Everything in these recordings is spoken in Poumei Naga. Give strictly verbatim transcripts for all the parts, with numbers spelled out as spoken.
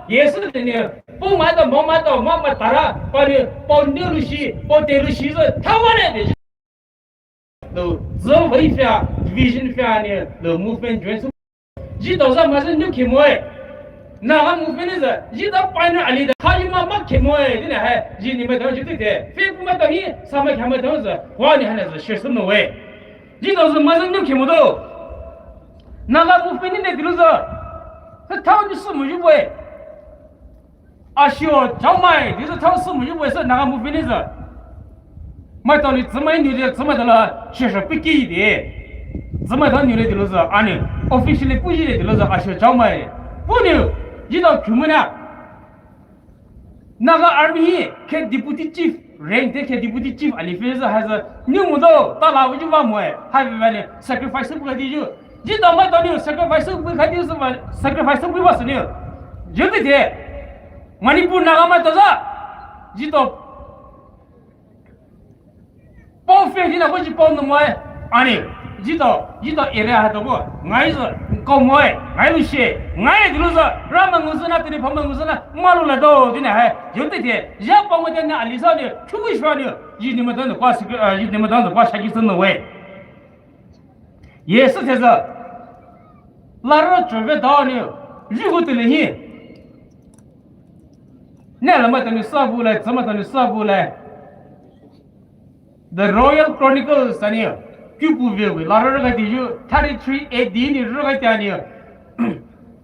Yesu de ni, pu ma da, mo ma da, ma ma tara, pa ni, pa ni lu shi, pa de lu shi, zo, ta wa ne de. Do, zo wei fia, vision fia ni, do movement join su. Ji do za ma se ni ke mo e. Na ha movement ni za, ji do pa ni ali da, ha ji ma ma ke mo e, ni na hai, ji ni ma do ji te te. Fe pu ma do ni, sa ma ke ma do za, wa ni ha na za, share su no we. Ji do za ma se ni ke mo do. Na ha movement ni de lu za. Sa ta ni su mo ji we. A shio, chao mai, di sa chao su mu yu wei sa na ga mu fini sa. Mai tao ni zi mai niu de, zi mai tao la, shi shi pi ki de. Zi mai tao niu le di lo sa, a ni, officially pu yi le di lo sa, a shio chao mai. Pu niu, yi tao ku mu na. Naga Army hi, ke deputy chief, rank de ke deputy chief, ali fi sa, ha sa, niu mu do, ta la wu ju wa mu e, ha vi wa ni, sacrifice pu ka di ju. Ji tao mai tao niu sacrifice pu kha tiu sa ma, sacrifice pu ba sa niu. Ji te te. Manipur Naga mai tao sa. Ji tao. Pao fe ji na ko ji pao no mai. A ni. Ji tao, ji tao area ha tao ko. Ngai sa, ko mai. Ngai lu she. Ngai di lu sa. Ra ma ngu sa na, te ni pa ma ngu sa na. Ma lu la do, di na hai. Ji te te. Ja pao mai te na ali sa ni. Chu wi shwa ni. Ji ni ma tao no kwa, ji ni ma tao no kwa sha ji sa no we. Yesu te sa, lara chuve dao ni, ji hu te le hi. Ne la ma tao ni sa bu le, za ma tao ni sa bu le. The Royal Chronicles sa ni, ku bu ve we, lara ra ka ti ju, thirty-three A D ni ra ka ti ni,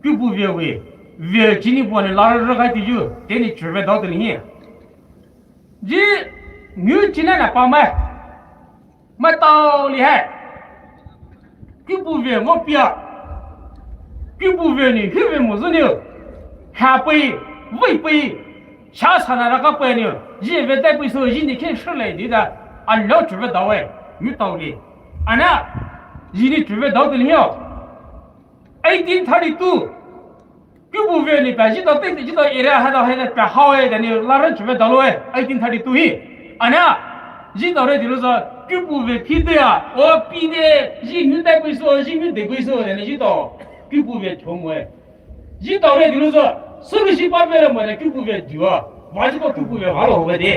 ku bu ve we, ve ji ni bu ni lara ra ka ti ju, te ni chuve dao te le hi. Ji, ngu ji na na pa mai. Mai tao li hai. Ku bu ve mo pia. Ku bu ve ni, hu ve mo zu ni. Ha pei, wei pei. Sha sa na ra ka pei ni. Ji ve dai pei so, ji ni ke shi le di da. A lo chuve dao e. Ngu tao li. A na. Ji ni chuve dao te li yo. Eighteen thirty-two. Ku bu ve ni pa, ji tao te, ji tao area ha tao hai na pa hao e, da ni lara chuve dao lo e, eighteen thirty-two hi. A na, ji tao re di lo sa, ku bu ve pi de a, o pi de, ji ngu dai pei so, ji ngu dai pei so, da ni ji tao, ku bu ve chou mo e. Ji tao re di lo sa, su lu shi pa ve le mo ne, ku bu ve ju a. Wa ji ko ku bu ve wa lo ho de.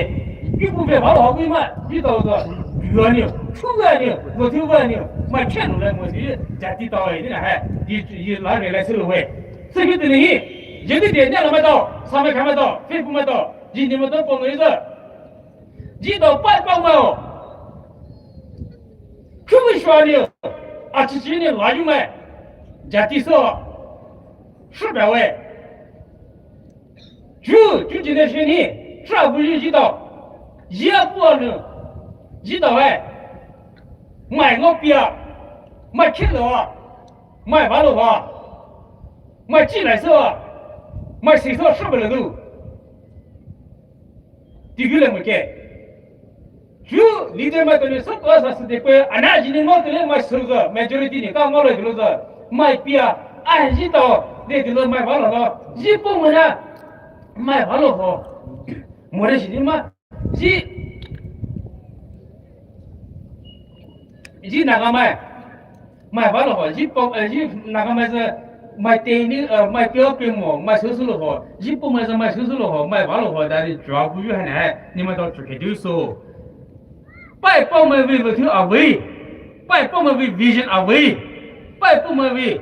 Ku bu ve wa lo ho ma, ji tao sa, ju a ni, chu a ni, mo chu a ni, ma chen le mo ji, ja ti tao e, ni na hai, ji, ji la re le su lo we. Su ki te ni, ji ti de ni la ma tao, sa ma ka ma tao, fe ku ma tao, ji ni ma tao po no i sa. Ji tao pa pa ma o. Ku bu shwa ni, a chi chi ni la ju ma. Ja ti so, su ba we. Ju, ju generation hi, sa bu ju ji tao. Ji a bu a lu. Ji tao e. Mai ngo pia. Mai ke lo a. Mai wa lo wa. Mai chi lai so a. Mai si so sa ba le du. Ti gu le mo ke. Ju leader mai tao ni sa ko sa su de ko, a na ji ni ngo te le mai su zo, majority ni ka ngo le lo zo, mai pia, a ji tao, de de lo mai wa lo lo, ji po mo na, mai wa lo ho. Mo re shi ni ma, ji, ji na ga mai. Mai wa lo ho, ji po, eh, ji na ga mai sa, mai te ni, eh, mai pio pio mo, mai su su lo ho, ji po mai sa, mai su su lo ho, mai wa lo ho, da ni jua bu yu ha na, ni ma tao chu ke du so. Pai pao mai vei lo tu a vei. Pai pao mai vei vision a vei. Pai pao mai vei.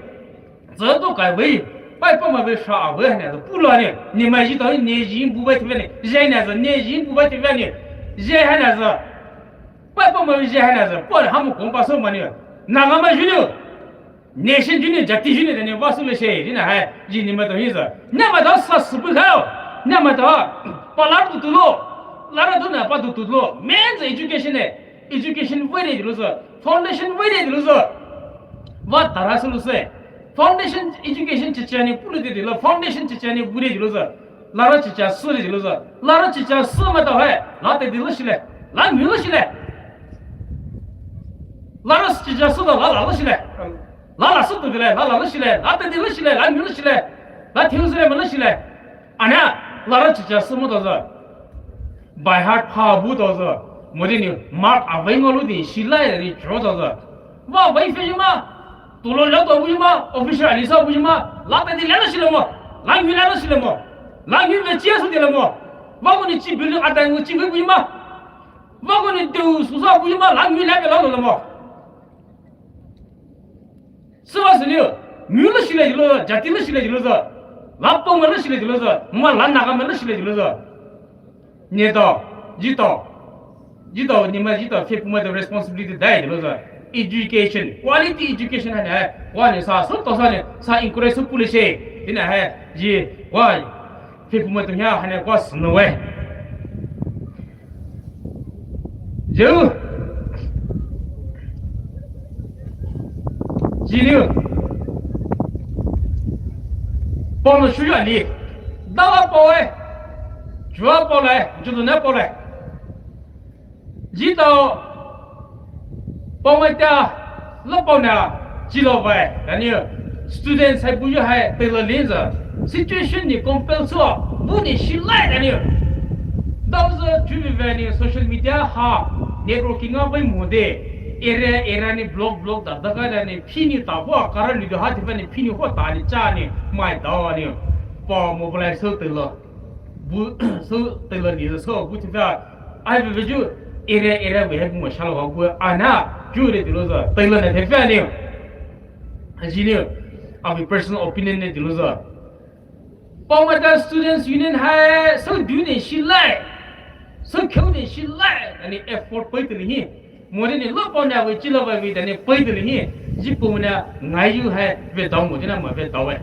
Zhe dou kai vei. Pai pao mai vei sha a vei ha na, pu la ni, ni mai ji tao ni ji bu bai ti ve ni, ji na sa, ni ji bu bai ti ve ni, ji ha na sa. Pai pao mai ji ha na sa, pao ha mo kong pa so ma ni. Na ga mai ju ni. Nation ju ni, jati ju ni, ni wa su le she, ni na hai, ji ni ma tao hi sa. Na ma tao sa su bu ka. Na ma tao, pa la tu tu lo. La ra tu na pa tu tu lo. Main education e. Education vei de lo sa. Foundation vei de lo sa. Wa tara su lo se. Foundation education chicha ni pu le de lo. Foundation chicha ni bu de lo sa. Lara chicha su le lo sa. Lara chicha su ma tao hai. La te de lo shi le. La mi lo shi le. Lara chicha su da la la lo shi le. La la su de le. La la lo shi le. La te de lo shi le. La mi lo shi le. La tiu su le ma lo shi le. A na, lara chicha su mo tao sa. By heart pa bu tao sa. Mo de ni, mark a vei ngo lu de, shi lai de ni cho tao sa. Wa vei fe ma. Tu lo lo tao bu ma. Official ali sa bu ma. La te de le lo shi le mo. La mi le lo shi le mo. Lanyu ve chia su de la mo. Wa ko ni chi bilu atan ngu chi ve bu ma. Wa ko ni deu su sa bu ma lanyu la ve la lo la mo. Süwa süliu, mu lo shile jilo, jati lo shile jilo zo. La Pongme lo shile jilo zo. Ma la Nagame lo shile jilo zo. Neto, jito. Jito, nima jito, fe puma the responsibility dai jilo zo. Education, quality education haina hai. Wa ni sa, so to sa ni, sa encourage su pule she. Tina hai, ji, wa, fe puma to hia haina kwa sunu we. Jiu. Jiniu. Pao no shuyu ali. Dawa pao e. Jua pao le. Judu ne pao le. Jitao. Pao mai ta. Lo pao na. Jilo vai. Daniel. Students hai buyu hai. Telo linza. Situation ni compel so. Bu ni shilai Daniel. Dawa jubi veni social media ha. Networking a vai mode. Area area ni blog blog da daga da ni. Phini ta hua kara lidu ha tifa ni phini hua ta ni cha ni mai da ni. Pa mobilize so telo. Bu so telo ni so bu tifa. Ai bu ju area area we have mo shalo ha bu ana ju re telo za telo na tifa ni. Ajini. Abi personal opinion ne telo za. Pamata Students Union hai so du ne shilai. So kheu ne shilai. Ani effort pai telo hi. Mori ni lo pona we chilo ba we dane pai dele hi. Ji pumuna ngayu hai ve dau mo dina ma ve dau we.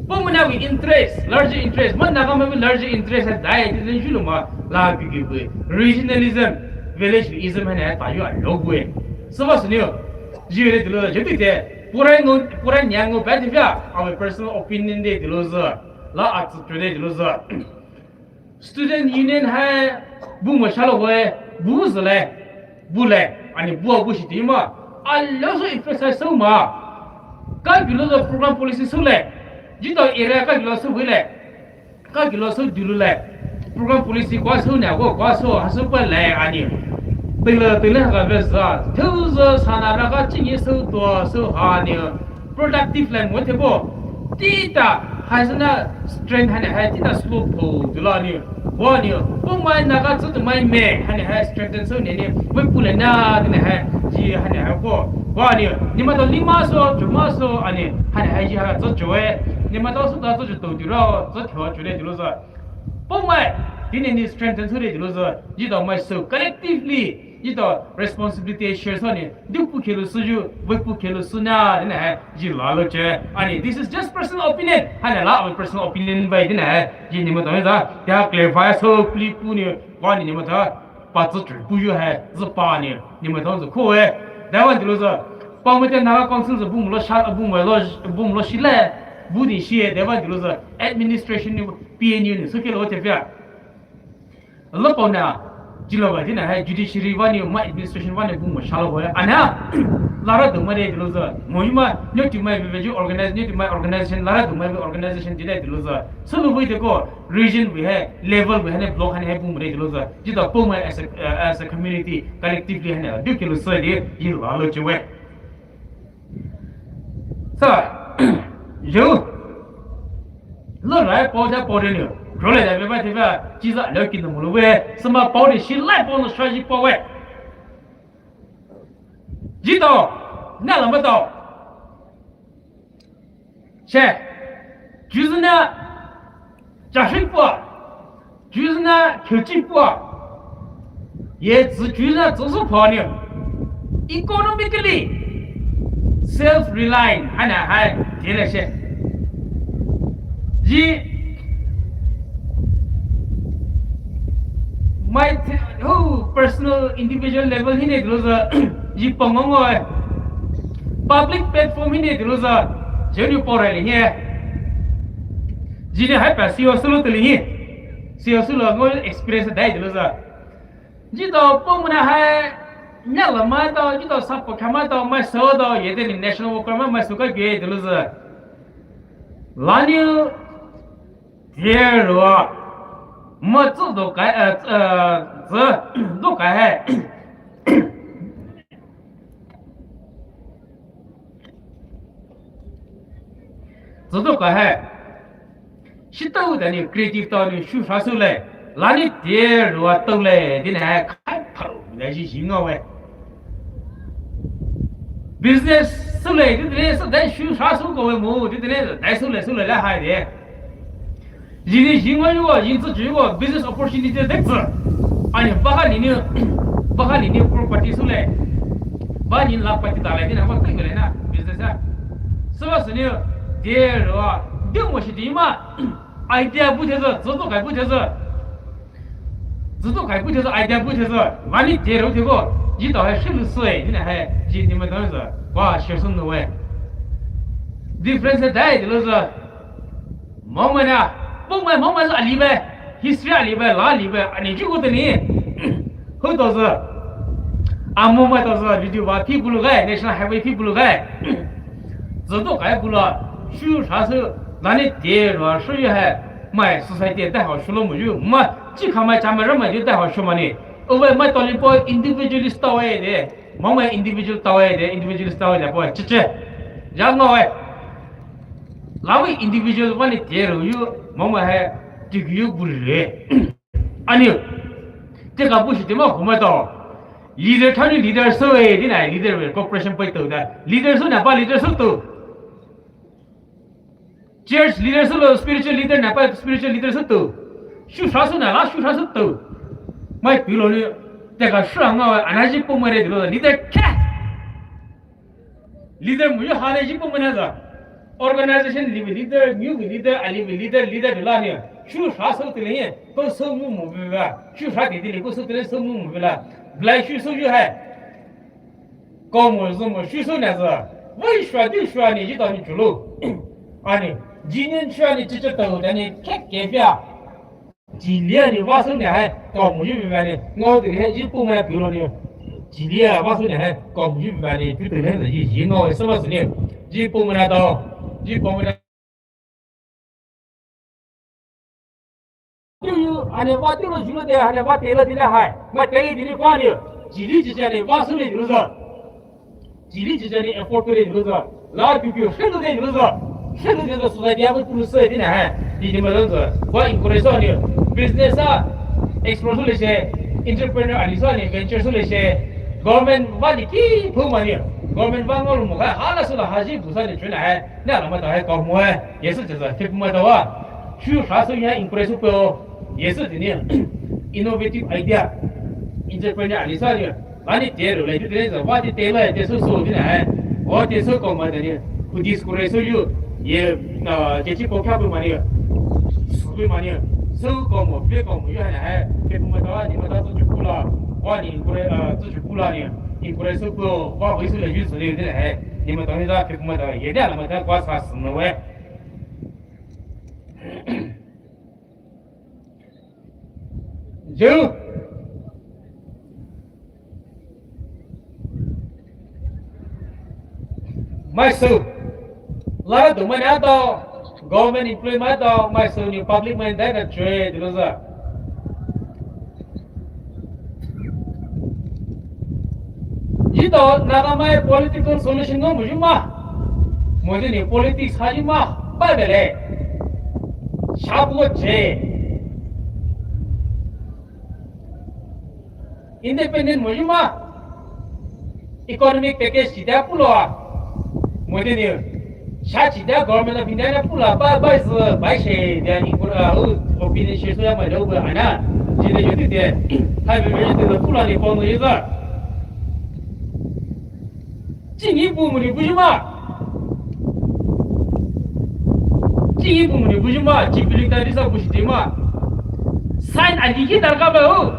Pumuna we interest, larger interest. Ma Nagame we larger interest hai dai di len julu ma la bi gi we. Regionalism, villageism hai na ta yu a lo we. So ba sunio. Ji re dilo je ti te. Pura ngo, pura nya ngo ba di via. Our personal opinion de dilo zo. La a tsu de dilo zo. Student Union hai bu mo shalo hoe bu zele bu le ani bu a bu shi ti ma a lo so emphasize so ma ka gilo zo program policy so le jito area ka gilo so le ka gilo so dulu le program policy kwa so na ko kwa so ha so kwa le ani tele tele ka ve za tu zo sana ra ka chingi so to so ha ni productive line mo te bo. Tita, hai sana strength hani hai tita slope ho dula ni. Bo ni, bo mai Naga tsu tu mai me hani hai strengthen so ni ni. Wei pule na ni hai ji hani hai ko. Bo ni, ni ma to lima so, juma so ani hani hai ji ha tsu jo e. Ni ma to so ta tsu jo to dura tsu tho jo le dulu za. Bo mai, ti ni ni strengthen so le dulu za. Ji to mai so collectively, ji to responsibility share so ni. Dupu khelu suju, wepu khelu suna, dina hai, ji la lo che. Ani, this is just personal opinion. Hana la, our personal opinion bai, dina hai, ji ni mo tong za. Ya clarify so, pli pu ni, wa ni ni mo ta, pa tsu tsu pu ju hai, zi pa ni, ni mo tong zi ko e. Da wan lo za. Pa mo te Naga Council za bu mo lo sha, bu mo lo, bu mo lo shi le, bu ni shi e, da wan lo za. Administration ni, P N U ni, so ke lo te fia. Lo pona, jilo ba dina hai judiciary wani ma administration wani bu mo shalo ho. Ana, lara do ma de dilo za. Mo yuma, nyo ti mai ve ju organize, nyo ti mai organization, lara do mai ve organization dina dilo za. So lo wei de ko, region we hai, level we hai, block hai, bu mo de dilo za. Jita po mai as a, uh, as a community, collectively hai, du kilo sa de, yi la lo che we. Sa, yo. Lo rai pao da pao de ni. Ro le da ve ba te ba, ji za lo ki no mo lo we. Sa ma pao de shi lai pao no sha ji pao we. Ji to, na la ma to. She, ju zi na, ja shi pao. Ju zi na kyochi pua. Ye zi ju zi na zi su pua ni. Economically self-reliant hana hai tela she. Ji mai te, oh, personal individual level hi ne dilo za. Ji pangong oi. Public platform hi ne dilo za. Jeni pora le hi. Ji ne hai pa si o sulu tele hi. Si o sulu ngo experience dai dilo za. Ji to pong na hai nya la ma to ji to sa pa kha ma to ma so to ye de ni national worker ma ma so ka ge dilo za. La ni ye ro ma zu do kai eh zu do kai hai. Zudu ka hai. Shi tao dani creative tao ni shu sha sou le, lani te rua tao le, dina hai kai pao, dai shi shi ngao we. Business sou le, dina sou dai shu sha sou ko we mo, dina dai sou le, sou le la hai de. Yini yingwa yuwa, yinzi yuwa, business opportunity de tse. Ani baha lini, baha lini property sou le. Ba ni la party da le, dina ma tse le na, business a. Sou ba sou ni, de rua, de mo shi de ma. Idea bu thezü, zozo kai bu thezü. Zozo kai bu thezü, idea bu thezü. Mani de ro thego. Ji dao hai shi lu sui, ni hai, ji ni ma dao zü. Wa, share sou no we. Difference dai de lo zü. Mama na, mama, mama zü ali be. History ali be, la ali be. Ani ji ko de ni. Ho dao zü. A mama dao zü, video ba, people gai, National Highway people gai. Zozo kai bu la, shu sha sou, lani de rua, shu yu hai, mai society dai hao shu lo mo yu, ma, chi ka mai cha mai ra mai yu dai hao shu ma ni. Owe mai toli po individualist tao e de, ma mai individual tao e de, individualist tao e de po, chi chi. Ya ngao e. La we individual wa ni de ro yu, ma mai hai, ti yu bu le. Ani, te ka bu shi te ma hu ma dao. Leader thani leader sou e, dina leader we cooperation pai tao da. Leader sou na ba leader sou tao. Church leader sou lo, spiritual leader na ba spiritual leader sou tao. Shu sha sou na la shu sha sou tao. Mai pi lo ni, te ka shu ngao, ana ji po mo re lo, leader ka. Leader mu yu ha le ji po mo na za. Organization li leader, mu leader, ali leader, leader de la ni. Shu sha sou te le ni, ko sou mu mu ba. Shu sha de de le ko sou te le sou mu mu ba. Blai shu sou yu hai. Ko mo zo mo shu sou na za. Wai shu de shu ni ji dao ni chu lo. Ani, ji ni shu ni chi chi tao da ni ke ke bia. Jilia ni wa sou ni hai, ko mu yu ba ni, ngao de hai ji pu mai pi lo ni. Jilia wa sou ni hai, ko mu yu ba ni, pi de ni ji ji ngao e sou ba sou ni. Ji pu mai na dao, ji pu mai na. Yu, ane wa ti lo ju lo de, ane wa te lo de la hai. Ma te de ni kwa ni. Jili ji ja ni wa sou ni lo za. Jili jijani effort kore diluza. La piu piu, shelu de diluza. Shelu de diluza society ya ko pulu se dina hai. Di di malanza. Wa encourage sou ni. Business a explore sou le she. Entrepreneur ali sou ni. Venture sou le she. Government wa ni ki phu ma ni. Government wa ngolu mo hai. Hala sou la haji bu sa ni chuna hai. Na la ma ta hai ka mo hai. Yesu jesa. Tip ma ta wa. Shu sha sou ya encourage sou pe o. Yesu de ni. Innovative idea. Entrepreneur ali sou ni. Ani te ro le, te ro le, wa te te le, te sou sou de na hai. Wa te sou ko ma de ni. Ku discourage sou yu. Ye, na, ke chi ko kha bu ma ni. Sou bu ma ni. Sou ko mo, pe ko mo yu hai na hai. Ke bu ma da, ni ma da sou ju ku la. Wa ni encourage, uh, sou ju ku la ni. Encourage sou ko, wa hui sou le yu sou le de na hai. Ni ma da ni da, ke bu ma da. Ye da la ma da kwa sa sou no we. Jiu. Mai sou. La do mai na do. Government employee mai do. Mai sou ni public mai da na chui diluza. Ji do Naga mai political solution no mu ju ma. Mo de ni politics ha ju ma. Ba de le. Sha bu je. Independent mo ju ma. Economic package chi da pulo a. Mo de ni. Sha chi da Government of India na pulo a. Ba, ba is, ba she de ni ko a, o, opinion share sou ya ma lo ba ana. Ji de ju de. Hai be de pulo ni ko mo ju za. Chingi bu muni bujuma. Chingi bu muni bujuma. Chi building ta disa bushi tema. Sign ali ki darkar ba o.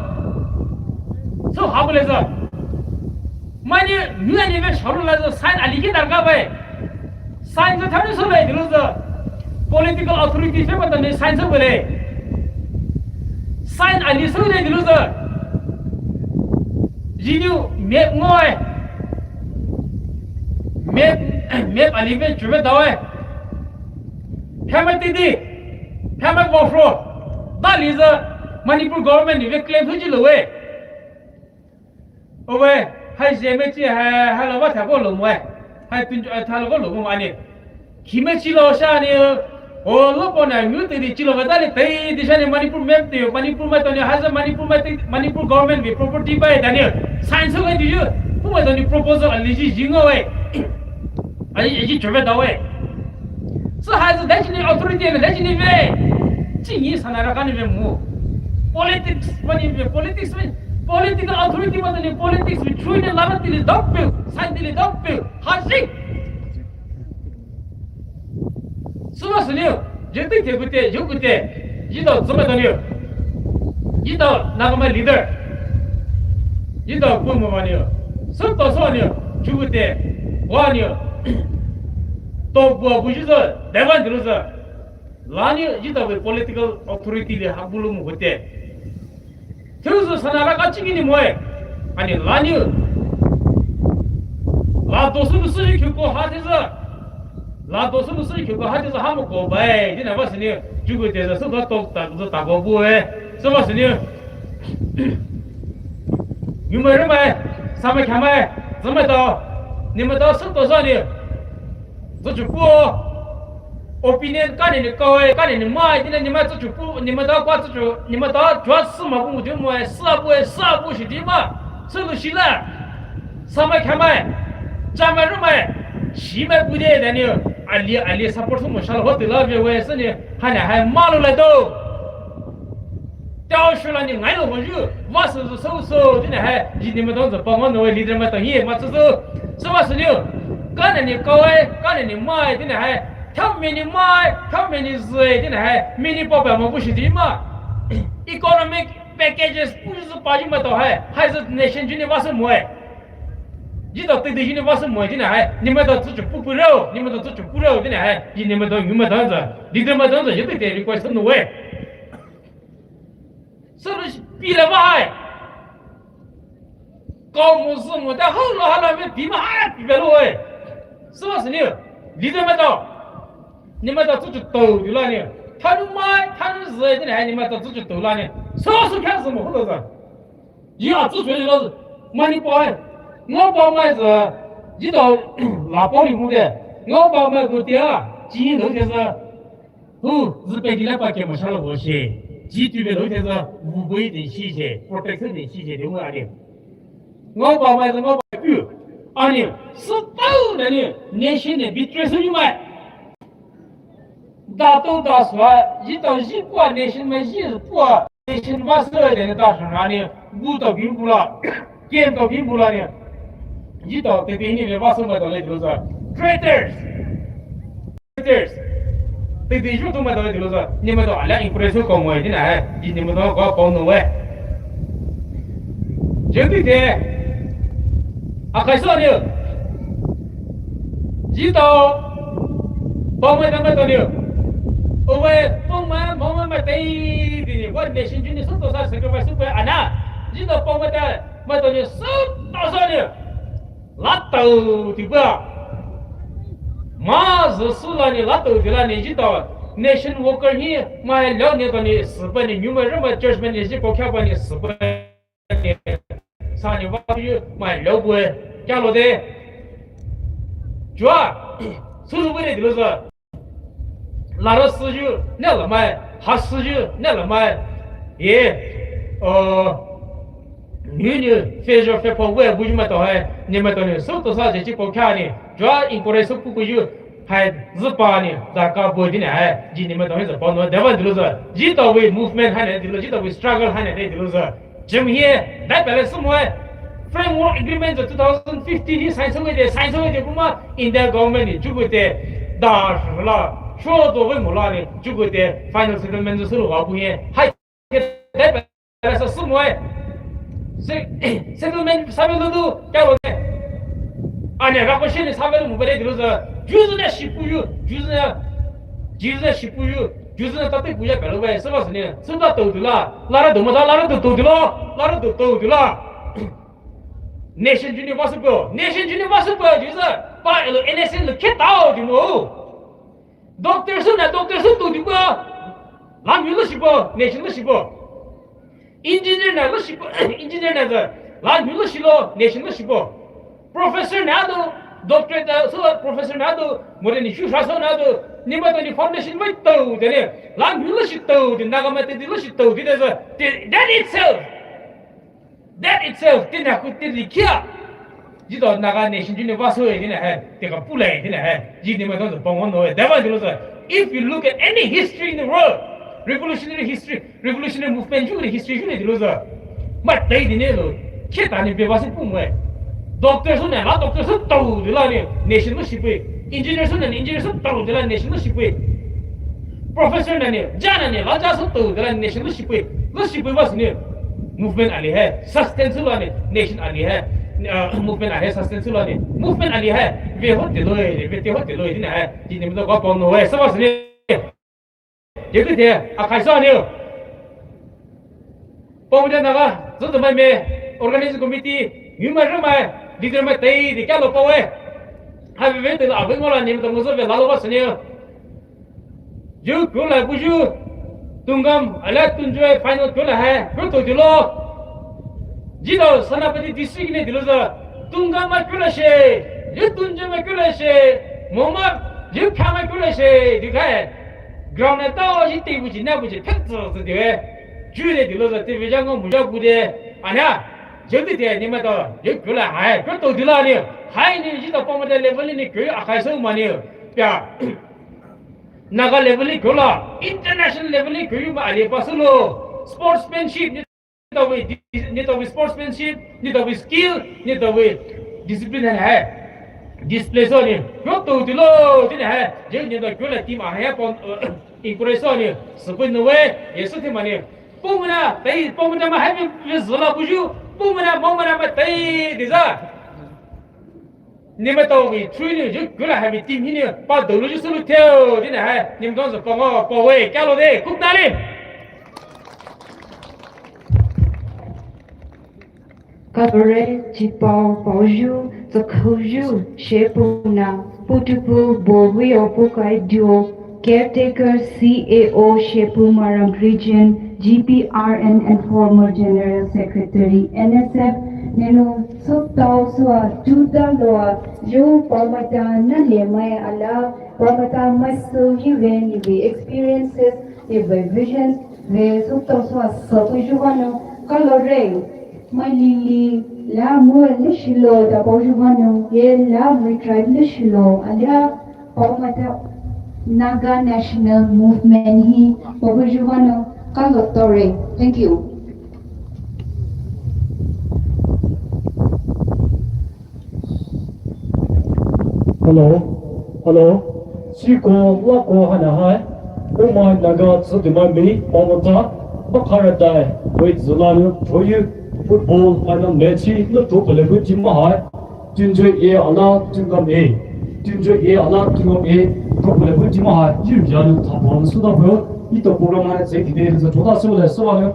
So habule za. Mani nua ni be sharu la za sign ali ki darkar ba. Sign za thani so lai dilu za. Political authority fe ba ta ni sign so bole. Sign ali so lai dilu za. Jiniu map ngoi. Map, map ali ve chuve dawe. Phama tidi. Phama gofro. Dali za Manipur government ni ve claim huji lowe. Owe, hai je me chi hai, hai lo wa tha go lo mo. Hai tun tha lo go lo mo ani. Khime chi lo sha ni. O, lo po na ngu te di chilo ga dali te di shani Manipur map te yo, Manipur mai toni haza Manipur mai te, Manipur government bi property bai dani. Sign so ga di yo. Pu mai toni proposal ali ji jingo we. Ai, ai ji chobe da we. So haza dai chini authority na dai chini ve. Chingi sana ra kani ve mu. Politics mani ve, politics mani. Political authority mani politics bi chui ne lara tili dok pe. Sign tili dok pe. Haji. Suma suniu, jeti te gute, ju gute, jidao zuma daniu. Jidao Nagamai leader. Jidao kumu maniu. Sum to so niu, ju gute, wa niu. To bua bu jizo, devan diluzo. Laniu, jidao we political authority le habulu mu gute. Thiuzu sana ra ka chingini moe. Ani laniu. La dosu nusu kyuko ha thiza. La dosu nusu kyuko ha thiza ha mo ko bai. Dina ba sini. Jugu te za su ka to ta zu ta go bu e. Su ba sini. Yu mai re mai. Sa mai kha mai. Za mai ta. Ni mai ta su to za ni. Zuchu pu opinion kane ni kawe, kane ni mai, tine ni mai zuchu pu, ni mai da kwa zuchu, ni mai da jua suma pu ju mai, sa pu, sa pu shi di ma, sulu shi la. Sa mai kha mai, cha mai ru mai, shi mai pu de daniu, ali, ali support su mo shala hotu la ve we sani, hane hai malu la do. Tao shula ni ngai lo mo ju, ma su su su su, tine hai, ji ni mai dong zu, pa mo no we leader mai dong ye, ma su su, su ma su niu, kane ni kawe, kane ni mai, tine hai, Tao mini mai, tao mini zui, tine hai, mini papa mo bu shi di ma. Economic packages bu shi pa ji ma to hai, hai zi nation juni wa se mo e. Ji to tidi juni wa se mo e, tine hai, ni ma to zuchu pu pu rou, ni ma to zuchu pu rou, tine hai, ji ni ma to yu ma to za, di de ma to za, ji te request no we. Sulu pi la ba hai. Kau mu zu mu da hau lo ha la ve pi ma ha pi ve lo e. Sulu sini. Leader ma da. Ni ma da zuchu to yu la ni. Tanu mai, tanu zui de ni hai ni ma da zuchu to la ni. Sulu su kya zu mu hu lo za. Yi a zuchu yu la zu. Ma ni pa e. Ngo pa mai za. Ji da la pa ni mu de. Ngo pa mai gu tia. Ji ni de za. Hu, zi pe di la pa ke mo sha lo wo she. Ji tu be lo te za, wu bu yi de shi she, protection de shi she de wo a de. Ngo ba mai ngo ba ku. Ani, su pau na ni, nation ne betray su yu mai. Da to da swa, ji to ji pua nation mai ji pua. Nation ba se de ne da sha na ni, wu to bi bu la, ken to bi bu la ni. Ji to te te ni le ba se ma to le du za. Traitors. Traitors. Te te ju to ma to le du za. Ni ma to ala encourage ko mo ni na. Ji ni ma to ko ko no we. Je ti te. A kai so ni. Ji to. Pau mai ta mai to ni. O we, pau mai, pau mai mai te di ni. What nation ju ni so to sa sacrifice ko ana. Ji to pau mai ta mai to ni so to so ni. La tau ti ba. Ma zi su la ni la tau ti la ni ji to. Nation worker ni mai lo ni to ni si ba ni nyu mai ro mai church mai ni ji po kya ba ni si ba ni. Sa ni wa yu mai lo bu e. Kya lo de. Jua. Su lu bu de di lo za. Lara siju ne la mai, ha siju ne la mai. Ye, o, ni ni fe jo fe po we bu ju ma to hai, ni ma to ni so to sa je ji po kya ni. Jua in kore so ku ku ju hai zi pa ni, da ka bu di ni hai, ji ni ma to ni zi pa no, de ba di lo za. Ji to we movement hai ne di lo, ji to we struggle hai ne di lo za. Jim hie, dai pele sumoe. Framework Agreement of two thousand fifteen ni sign songwe de, sign songwe de kuma India government ni jukute da shula, sho do we mula ni jukute final settlement sulu wa bu hie. Hai, dai pele sa sumoe. Se, settlement sabe lu du, kya lo ne? Ane, ga ko shi ni sabe lu mu bere de lu za. Juzu na shipu yu, juzu na, juzu na shipu yu. Juzu na tate puya pelo bai, seba sene, seba to dula, lara do mada, lara do to dula, lara do to dula. Nation juni wasu po, nation juni wasu po, juzu, pa elo N S L lo ketao di mo. Doctor su na, doctor su to di po. Lam yu lo shipo, nation lo shipo. Engineer na lo shipo, engineer na za, lam yu lo shilo, nation lo shipo. Professor na do, doctorate so professor na do, more ni shu sa so na do, Nemaitao ni foundation mai tao de ne, la ni lo shi tao de, Naga maitao ni lo shi tao de, that's a, that itself, that itself, tea naku tea likhia. Ji tao Naga nation ju ne vaso e, tea na hai, tea ka pulai, tea na hai, ji nemaitao zo pangwan no e, that one, if you look at any history in the world, revolutionary history, revolutionary movement ju ne history ju ne dilo za. Maitao de ne lo. Kheta ne beva se pu mo e. Doctor sü ne la doctor sü tao de la ne nation lo shipui. Engineer sü ne engineer sü tao de la nation lo shipui. Professor ne ne, ja ne ne, la ja sü tao de la nation lo shipui. Lo shipui va sü ne. Movement ali hai, sustain sü la ne, nation ali hai. Uh, movement ali hai, sustain sü la ne. Movement ali hai. Ve ho de lo e, ve te ho de lo e, tea na hai. Ji nemaitao ka pang no e, sa va sü ne. Jeu te, akhai sa ne. Paomaitao Naga, zozo mai me, organizing committee, mi mai ro mai, leader mai tei, de kalo paowe. Hai ve ve te la, ave ngola ni, to ngozo ve la lo va sü ne. Ju kula buju, Tungam, ala Tunjoy final kula hai, kula to dilo. Ji tao Senapati district ne dilo za, Tungam ma kula she, ju Tunjoy ma kula she, Mongma, ju Phang ma kula she, de kai. Ground na tao ji te buji na buji phek zo zo de. Ju de dilo za te ve ja ngo mu ja bu de. Ana, jeu te te nemaitao, ju kula hai, kula to dilo ne. Hai ne ji tao Paomaitao level ne kula akhai so ma ne. Pia. Naga level ni kula, international level ni kula ma ali pa sü lo. Sportsmanship, ni tao we, ni tao we sportsmanship, ni tao we skill, ni tao we discipline hai. Display so ne, kula to dilo, tea na hai, je ni tao kula team a hai pon, uh, encourage so ne, support no we, ye so te ma ne. Paomaitao, tei, Paomaitao ma hai me, me zola buju, Paomaitao, Paomaitao ma tei, de za. Nemaitao we three ne, ju kula hai we team hi ne, pa dolo ju sulu theo, tea na hai, nemaitao zo pang o, paowe, kalo de, kuk na le. Kabare, chipao, paoju, zakhuju, shepuna, putupu, bowi opukai duo, caretaker, C A O, Shepuma Maram Region, G P R N and former General Secretary, N S F, nenu Sotao sua, tuta loa, ju Paomaitao na le mai ala, Paomaitao maso ji ve ni ve experiences, ni ve visions, ve Sotao sua, sa tu ju vano, kalo re, mai lili, la mo le shilo, da pao ju vano, ye la mo tribe le shilo, ala, Paomaitao Naga National Movement hi paoju vano kalo tore. Thank you. Hello, hello. Siko lako hana hai. Omai Naga tsudimai mi Paomaitao. Bakara dai. Wait, Zulanu. Toyu. Football final match. No to pele buji mahai. Tunjoy e ala Tungam e. Tunjoy e ala Tungam e. Problem bu tima ha, yu ya lu tha bon su da bu. Ito program ha se ki de za to da su le su wa le.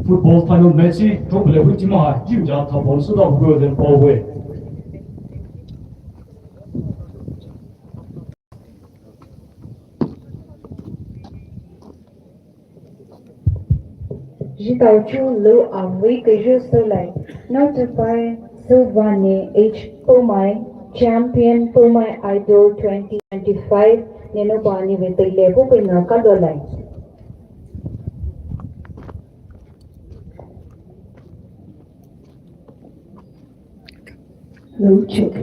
Football final match, problem bu tima ha, yu ya tha bon su da bu den paowe. Jitao chu lu avei keju sülai. Notify Sylvane H Poumai, champion Poumai Idol twenty twenty-five, nenu pani ve teile pu pena kadolai. Low check.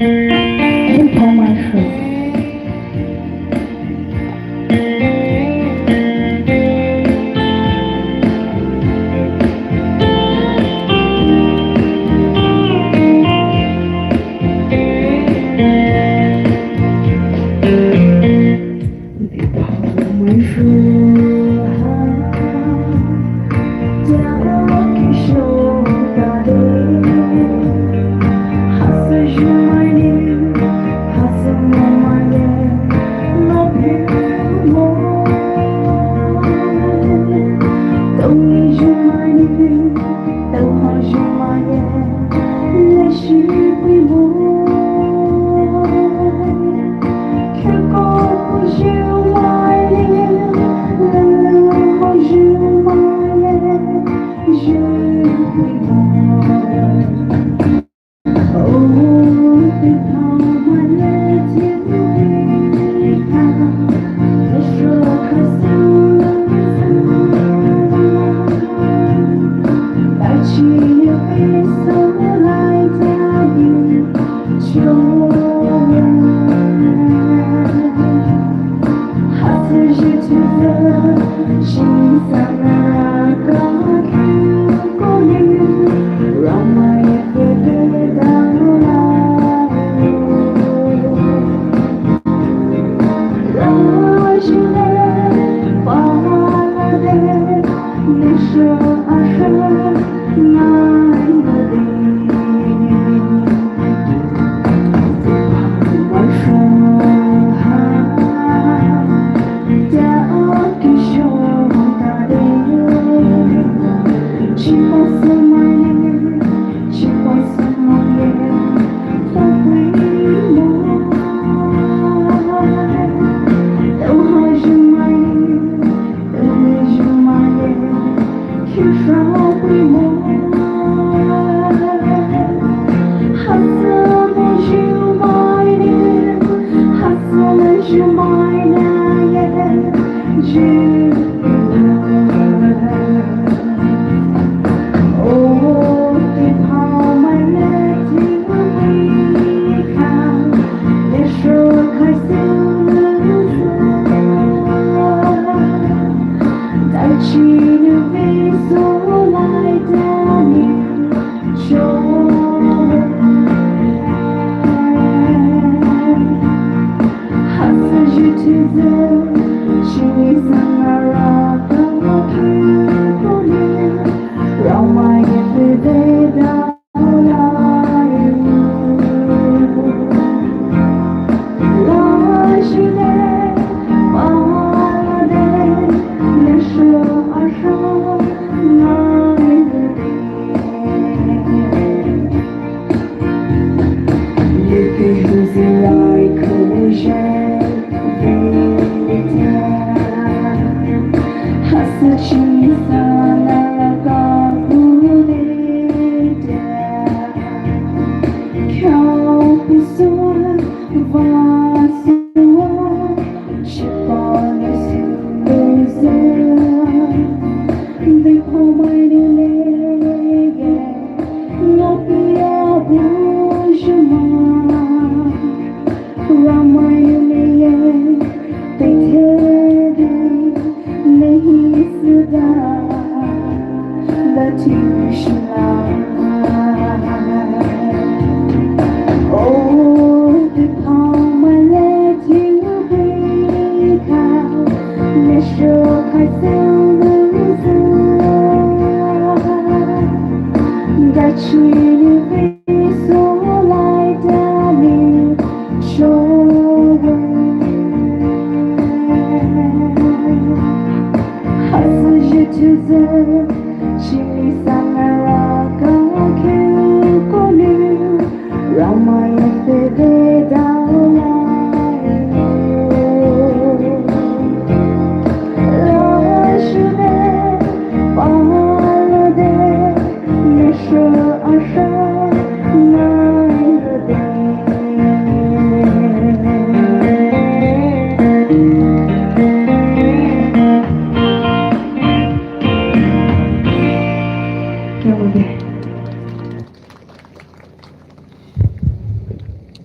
Info micro.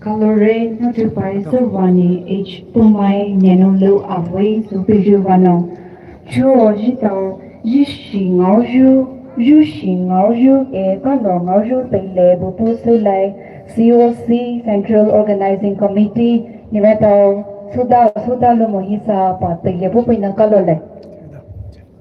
Kalore natu pai suvani H Pumai nenu lu avei supiju vano. Chuo jitao jishi ngaoju, jushi ngaoju e kalo ngaoju tele bupu sulai C O C Central Organizing Committee nivetao suda suda lumo hisa pa tele bupu ina kalole.